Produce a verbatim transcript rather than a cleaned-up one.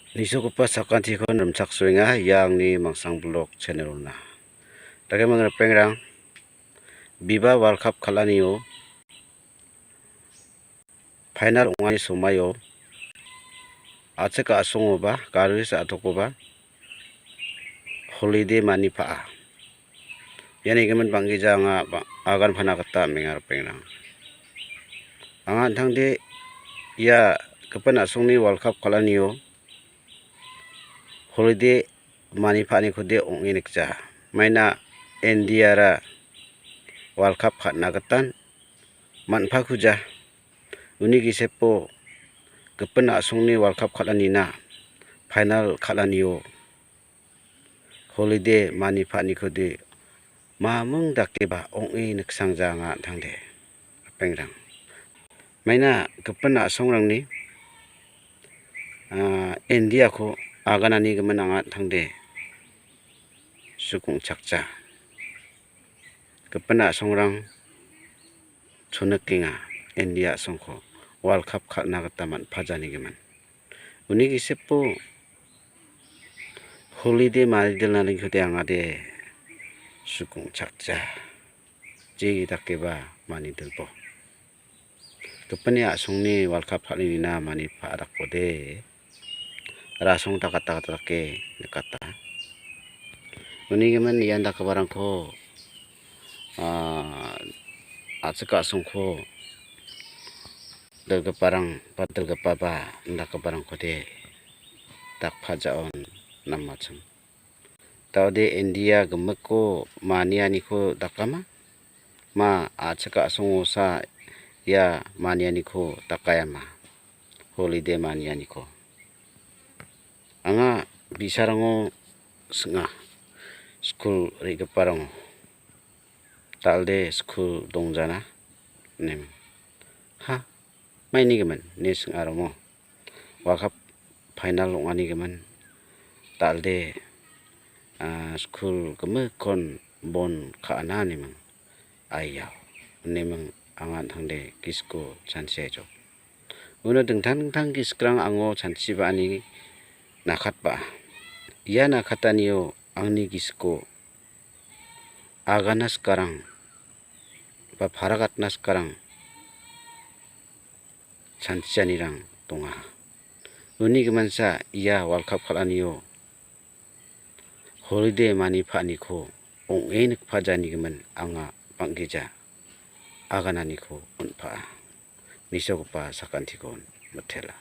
Nisogipa sakantikon rimchaksoenga ia angni Mangsang Blog channel-ona. Dake mangripengrang, biba World Cup kal·anio final ong·ani somaio a·chik a·songoba, gari sa·tokoba holiday manipa·a. Iani gimin bang·gija anga ba-, agan pana gita amenga ripengrang. Anga an·tangde ia gipin a·songni World Cup kal·anio holiday manipa·anikode ong·e nikja. Maina Indiara World Cup ka·na gitan man·pakuja. Uni gisepo gipin a·songni World Cup kal·anina final kal·anio holiday manipa·anikode mamung dakeba ong·e niksangja anga an·tangde, ripengrang. Maina gipin a·songrangni, ah, Indiako aganani gimin anga an·tangde sukongchakja. Gipin a·songrang chonikenga India a·songko World Cup kal·na gita man·pajani gimin. Uni gisepo holiday manidilnaniko de angade sukongchakja. Jegi dakeba manidilbo. Gipin a·songni World Cup kal·anina manipa·adakode rasong dakatdakate nikata. Uni gimin ian dakgiparangko, ah, a·chik a·songko dilgiparang ba dilgipaba indakgiparangkode dakpajaon namachim. Daode India gimikko manianiko dakama? Ma a·chik a·songosa ia manianiko dakayama? Holiday manianiko. Anga bi·sarango sing·a, skul re·giparango. Dal·de skul dongjana, ineming. Ha, maini gimin, ine sing·aromo. World Cup final ong·ani gimin. Dal·de, ah, skul gimikkon bon ka·ana, ineming. Aiya, ineming anga an·tangde gisiko chanchiaijok. Uno dingtang dingtang gisikrang ango chanchiba·ani nakatba. Ia nakatanio angni gisiko agana sikarang ba para gatna sikarang chanchianirang donga. Uni giminsa ia World Cup kal·anio holiday manipa·aniko ong·e nikpajani gimin anga bang·gija agananiko on·pa·a. Nisogipa sakantikon mitela.